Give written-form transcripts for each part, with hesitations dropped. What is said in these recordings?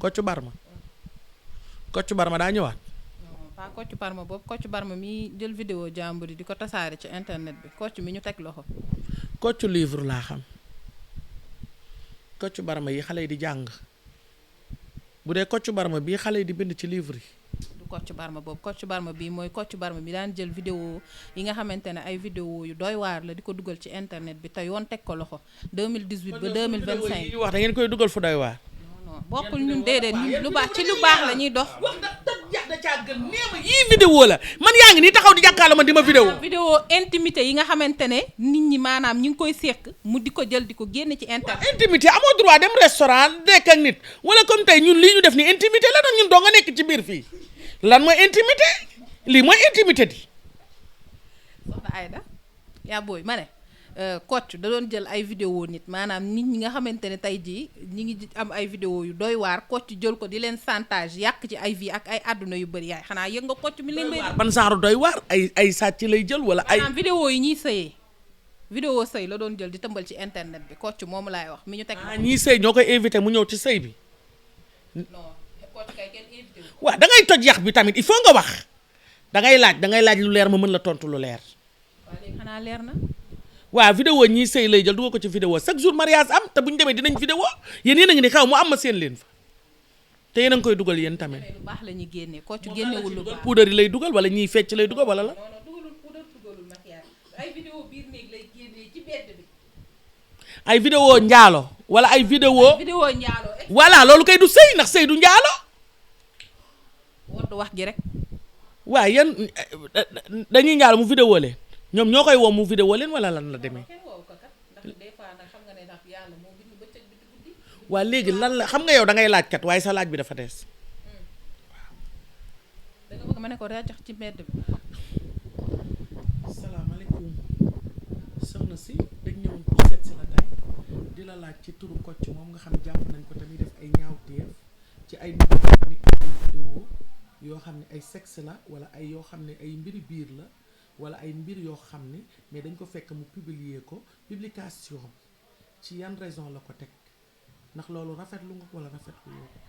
Kocc Barma Kocc Barma daa ñëwaat. non pas Kocc Barma boobu Kocc Barma mi jël vidéo jàmbur yi di ko tasaare ci internet bi Kocc mi ñu teg loxo. Kocc livre laa xam Kocc Barma yi xale yi di jàng bu dee Kocc Barma bii xale yi di bind ci livre yi. du Kocc Barma boobu Kocc Barma bii mooy Kocc Barma bi daan jël vidéo yi nga xamante ne ay vidéo yu doy waar la di ko dugal ci internet bi te yoon teg ko loxo 2018 ba 2025. yi ñu wax da ngeen koy dugal fu doy waar. non bokkul ñun déedéet ñun lu baax ci lu baax la ñuy dox. wax da caa gën neema yii vidéo la man yaa ngi nii taxaw di jàkkaarloo man di ma vidéo. vidéo intimité yi nga xamante ne nit ñi maanaam ñu ngi koy seq mu di ko jël di ko génne ci internet. intimité amoo droit dem restaurant nekk ak nit wala comme tey ñun lii ñu def ni intimité la nag ñun doo nga nekk ci biir fii lan mooy intimité lii mooy intimité di. soxna Aïda yaa booy ma ne Kocc da doon jël ay vidéo nit maanaam nit ñi nga xamante ne tey jii ñi ngi am ay vidéo yu doy waar Kocc jël ko di leen chantage yàq ci ay vie ak ay àdduna yu bëri yaay xanaa yëg nga Kocc mi leen may ban genre doy waar ay sàcc lay jël wala ay. maanaam vidéo yi ñuy sëyee vidéo sëy la doon jël di tëmbal ci internet bi Kocc moomu laay wax mi ñu teg. ñii sëy ñoo koy invité mu ñëw ci sëy bi. non Kocc kay kenn invité wu. waaw da ngay toj yax bi tamit il faut nga wax da ngay laaj lu leer ma mën la tontu lu leer. waaw léegi xanaa leer na. waaw vidéo ñii sëy lay jël dugal ko ci vidéo chaque jour mariage am te bu ñu demee dinañ vidéo yéen a ngi ni xaw mu am ma seen leen fa te yéen a ngi koy dugal yéen tamit. lu baax la ñuy génnee Kocc génnewul lu baax. puudar yi lay dugal wala ñiy fecc lay dugal wala la. non non dugalul puudar dugalul maquillage ay vidéo biir néeg lay génnee ci bedd bi. ay vidéo njaalo wala ay vidéo. vidéo njaalo. voilà loolu kay du sëy ndax sëy du njaalo. woddu wax ji rek. waaw yan dañuy njaalo mu vidéo leen ñoom ñoo koy woo mu vidéo leen wala lan la demee. waa léegi lan la xam nga yow da ngay laaj kat waaye sa laaj bi dafa des. da nga bëgg ma ne ko rajax ci mbedd bi. salaamaaleykum soxna si dañ ñëwoon pour seet si la tey di la laaj ci turu Kocc moom nga xam jàpp nañ ko tamit def ay ñaawteef ci ay nit ni ay vidéo yoo xam ne ay sexe la wala ay yoo xam ne ay mbiri biir la wala ay mbir yoo xam ne mais dañ ko fekk mu publier ko publication ci yan raison la ko teg ndax loolu rafetlu nga ko wala rafetlu nga ko.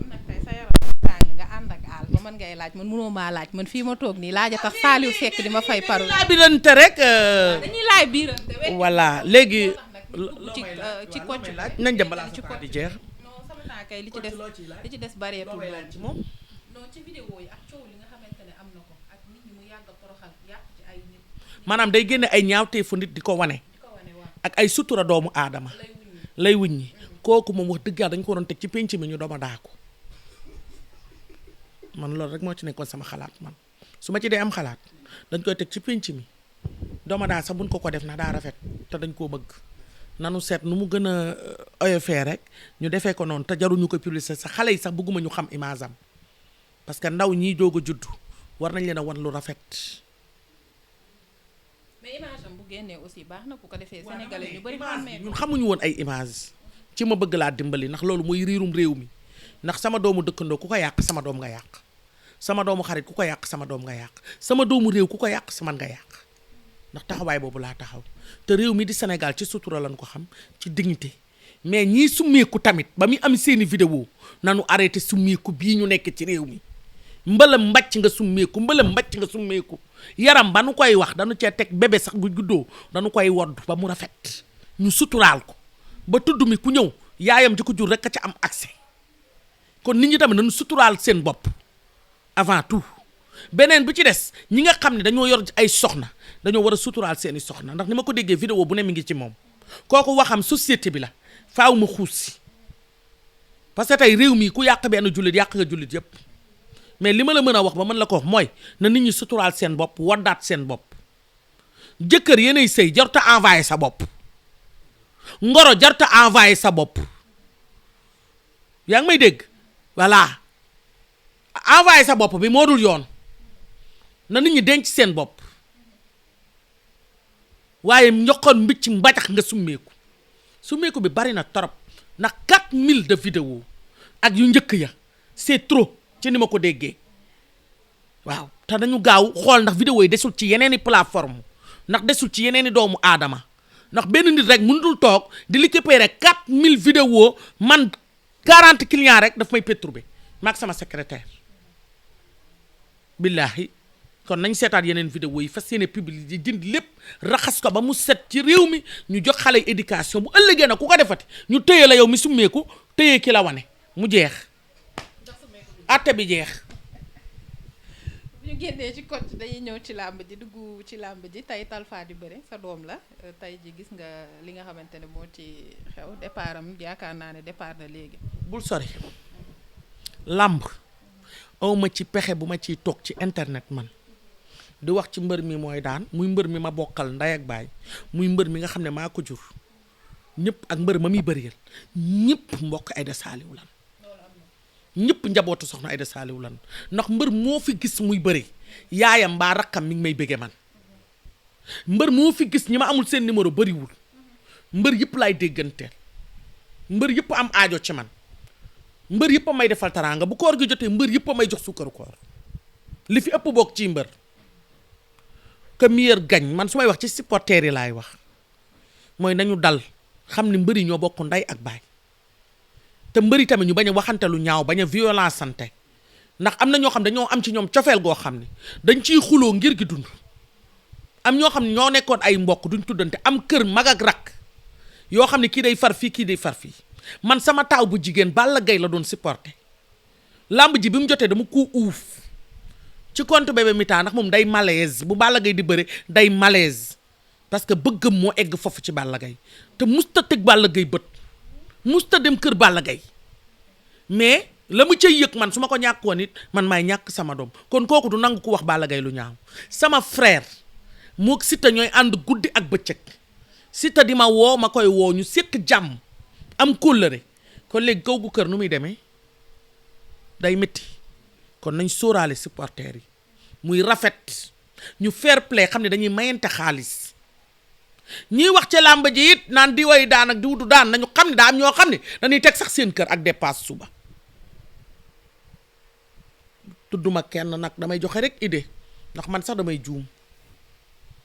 nag tey sa yaram tàng nga ànd ak àll ba mën ngay laaj man mënoo maa laaj man fii ma toog nii laaj a tax Saliou Seck di ma fay paru. laa birante rek. dañuy laaj biirante. voilà léegi. ci Kocc laaj nañ dem balaa ci di jeex. non sama temps kay li ci des bareetul ci moom. non ci vidéo yi ak coow li nga xamante ne am na ko ak nit ñi mu yàgg a toroxal yàq ci ay nit. maanaam day génne ay ñaawteefu nit di ko wane. ak ay sutura doomu aadama. lay wuññi kooku moom wax dëgg yàlla dañ ko waroon teg ci pénc mi ñu dooma daako man loolu rek moo ci nekkoon sama xalaat man su ma ci dee am xalaat dañ koy teg ci pénc mi dooma daa sax buñ ko def na daa rafet te dañ koo bëgg nanu seet nu mu gën a oyofee rek ñu defee ko noonu te jaruñu ko publicité sax xale yi sax bëgguma ñu xam image am parce que ndaw ñiy doog a judd war nañ leen a wan lu rafet. mais image am bu génnee aussi baax na bu ko defee sénégalais ñu bari xàmmee ñun xamuñu woon ay image ci ma bëgg laa dimbali ndax loolu mooy riirum réew mi ndax sama doomu dëkkandoo ku ko yàq sama doom nga yàq sama doomu xarit ku ko yàq sama doom nga yàq sama doomu réew ku ko yàq sama nga yàq ndax taxawaay boobu laa taxaw te réew mi di Sénégal ci sutura lañ ko xam ci dignité mais ñii summeeku tamit ba muy am seeni vidéo nanu arrêté summeeku bii ñu nekk ci réew mi mbalam mbàcc nga summeeku yaram ba nu koy wax dañu cee teg bébé sax bu juddoo dañu koy wodd ba mu rafet ñu suturaal ko ba tudd mi ku ñëw yaayam ji ko jur rek a ca am accès kon nit ñi tamit nañu suturaal seen bopp avant tout beneen bi ci des ñi nga xam ne dañoo yor ay soxna dañoo war a suturaal seeni soxna ndax ni ma ko déggee vidéo bu ne mi ngi ci moom kooku waxam société bi la faaw ma xuus si parce que tey réew mi ku yàq benn jullit yàq nga jullit yépp mais li ma la mën a wax ba mën la ko wax mooy na nit ñi suturaal seen bopp waddaat seen bopp jëkkër yéenay sëy jarta envoyé sa bopp ngoro jarta envoyé sa bopp yaa ngi may dégg voilà envoyé sa bopp bi moo dul yoon na nit ñi denc seen bopp waaye njoxoon mbicc mbajax nga summeeku bi bari na torop ndax 4000 de vidéo ak yu njëkk ya c'est trop ci ni ma ko déggee waaw te dañu gaaw xool ndax vidéo yi desul ci yeneeni plateforme ndax desul ci yeneeni doomu aadama ndax benn nit rek mënutul toog di récupérer 4000 vidéos man 40 clients rek daf may perturber maag sama secrétaire billahi kon nañ seetaat yeneen vidéo yi fas yéene public yi jënd lépp raxas ko ba mu set ci réew mi ñu jox xale éducation bu ëllëgee nag ku ko defati ñu téye la yow mi summeeku téye ki la wane mu jeex atte bi jeex. bu ñu génnee ci coach dañuy ñëw ci làmb ji dugg ci làmb ji tey Talfa di bëre sa doom la tey ji gis nga li nga xamante ne moo ci xew départ am yaakaar naa ne départ na léegi. bul sori làmb awma ci pexe bu ma ciy toog ci internet man di wax ci mbër mi mooy daan muy mbër mi ma bokkal nday ak baay muy mbër mi nga xam ne maa ko jur ñëpp ak mbër ma muy bëriyal ñëpp mbokk Aïda Saliou lan ñëpp njabootu soxna Aïda Saliou lan ndax mbër moo fi gis muy bëri yaayam mbaa rakkam mi ngi may bëgge man mbër moo fi gis ñi ma amul seen numéro bëriwul mbër yëpp laay dégganteel mbër yëpp am aajo ci man mbër yëpp a may defal taraanga bu koor gi jotee mbër yëpp a may jox sukkaru koor li fi ëpp bokk ci mbër que meilleur gagne man su may wax ci supporters yi laay wax mooy nañu dal xam ne mbëri ñoo bokk nday ak baay te mbëri tamit ñu bañ a waxante lu ñaaw bañ a violence sante ndax am na ñoo xam dañoo am ci ñoom cofeel goo xam ne dañ ciy xuloo ngir gi dund am ñoo xam ne ñoo nekkoon ay mbokk duñ tuddante am kër mag ak rakk yoo xam ne kii day far fii kii day far fii man sama taaw bu jigéen Balla Gaye la doon supporter lamb ji bi mu jotee dama ko uuf ci compte Bébé Mita ndax moom day malaise bu Balla Gaye di bëre day malaise parce que bëggam moo egg foofu ci Balla Gaye te musta teg Balla Gaye bët musta dem kër Balla Gaye mais la mu cay yëg man su ma ko ñàkkoon it man maay ñàkk sama doom kon kooku du nangu ko wax Balla Gaye lu ñaaw sama frère moo Siteu ñooy ànd guddi ak bëccëg Siteu di ma woo ma koy woo ñu séq jàmm am kóllëre kon léegi kaw gu kër nu muy demee day métti kon nañ sóoraale supporters yi muy rafet ñu fair play xam ne dañuy mayante xaalis ñiy wax ca làmb ji it naan di way daan ak di wutu daan nañu xam ne daa am ñoo xam ne dañuy teg sax seen kër ak dépasse suba tudduma kenn nag damay joxe rek idée ndax man sax damay juum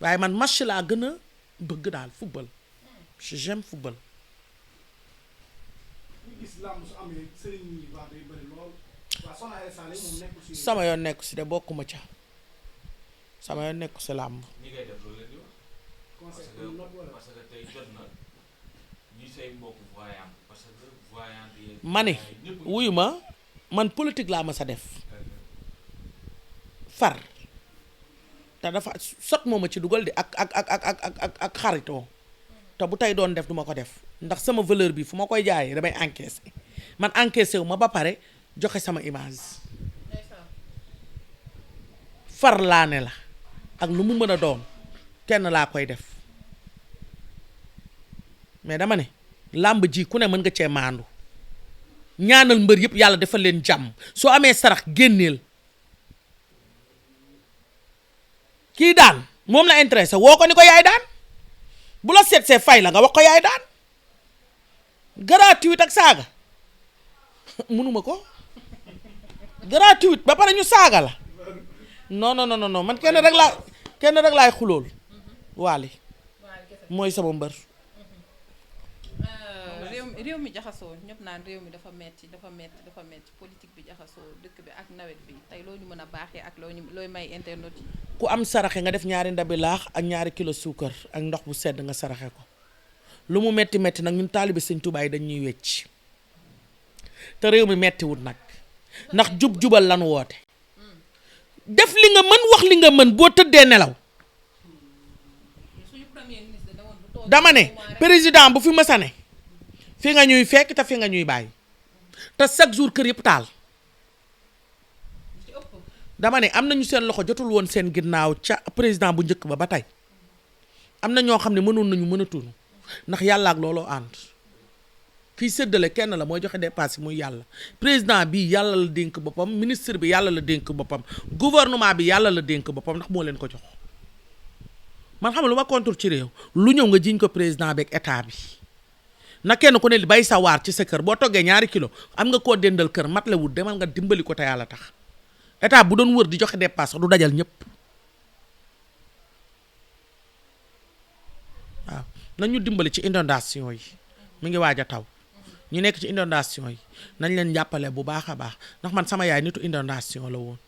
waaye man match laa gën a bëgg daal football j'aime football. sama yoon nekku si de bokkuma ca sama yoon nekku si làmb. ma ne wuyu ma man politique laa ma sa def far te dafa sot moo ma ci dugal di ak xaritoo te bu tey doon def duma ko def ndax sama valeur bi fu ma koy jaayee damay encaissé man encaissé wu ma ba pare joxe sama image far laa ne la ak lu mu mën a doon kenn laa koy def mais dama ne làmb ji ku ne mën nga cee maandu ñaanal mbër yëpp yàlla defal leen jàmm soo amee sarax génneel kii daan moom la intéressé woo ko ni ko yaay daan bu la seet see fay la nga wax ko yaay daan gratuit ak saaga mënuma ko gratuit ba pare ñu saaga la non non non non man kenn rek laay xulool waali mooy sama mbër. réew mi jaxasoo ñëpp naan réew mi dafa metti politique bi jaxasoo dëkk bi ak nawet bi tey loo ñu mën a baaxee ak looy may internet yi. ku am saraxe nga def ñaari ndabi laax ak ñaari kilo suukar ak ndox bu sedd nga saraxe ko lu mu metti metti nag ñun taalibe Sëñ Tuubaa yi dañuy wecc te réew mi mettiwut nag ndax jub-jubal lan woote def li nga mën wax li nga mën boo tëddee nelaw dama ne président bu fi mësane fi nga ñuy fekk te fi nga ñuy bàyyi te chaque jour kër yëpp taal dama ne am nañu seen loxo jotul woon seen ginnaaw ca président bu njëkk ba tey am na ñoo xam ne mënoon nañu mënatuñu ndax yàlla ak looloo ànd kiy séddale kenn la mooy joxe dépasse muy yàlla président bi yàlla la dénk boppam ministre bi yàlla la dénk boppam gouvernement bi yàlla la dénk boppam ndax moo leen ko jox man xam lu ma contour ci réew lu ñëw nga jiñ ko président beeg état bi na kenn ku ne bay sa waar ci sa kër boo toggee ñaari kilo am nga koo dendal kër mat la wut demal nga dimbali ko te yàlla tax état bu doon wër di joxe dépasse du dajal ñëpp waaw nañu dimbali ci inondation yi mi ngi waaj a taw ñu nekk ci inondation yi nañ leen jàppale bu baax a baax ndax man sama yaay nitu inondation la woon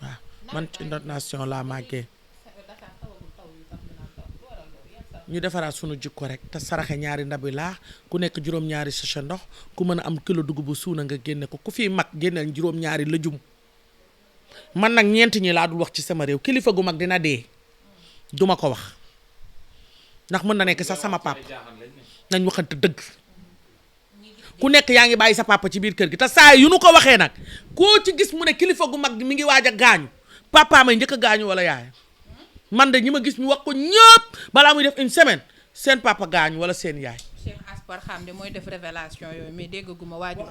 waaw man ci inondation laa màggee ñu defaraat sunu jikko rek te saraxe ñaari ndabi laax ku nekk juróom-ñaari sachet ndox ku mën a am kilo dugub bu suuna nga génne ko ku fi mag génneel juróom-ñaari lëjum man nag ñeent ñi laa dul wax ci sama réew kilifa gu mag dina dee duma ko wax ndax mën na nekk sax sama papa nañ waxante dëgg ku nekk yaa ngi bàyyi sa papa ci biir kër gi te saa yu nu ko waxee nag koo ci gis mu ne kilifa gu mag mi ngi waaj a gaañu papa may njëkk a gaañu wala yaayam man de ñi ma gis ñu wax ko ñëpp balaa muy def une semaine seen papa gaañu wala seen yaay. Cheikh Aspar xam de mooy def révélation yooyu mais déggaguma waaju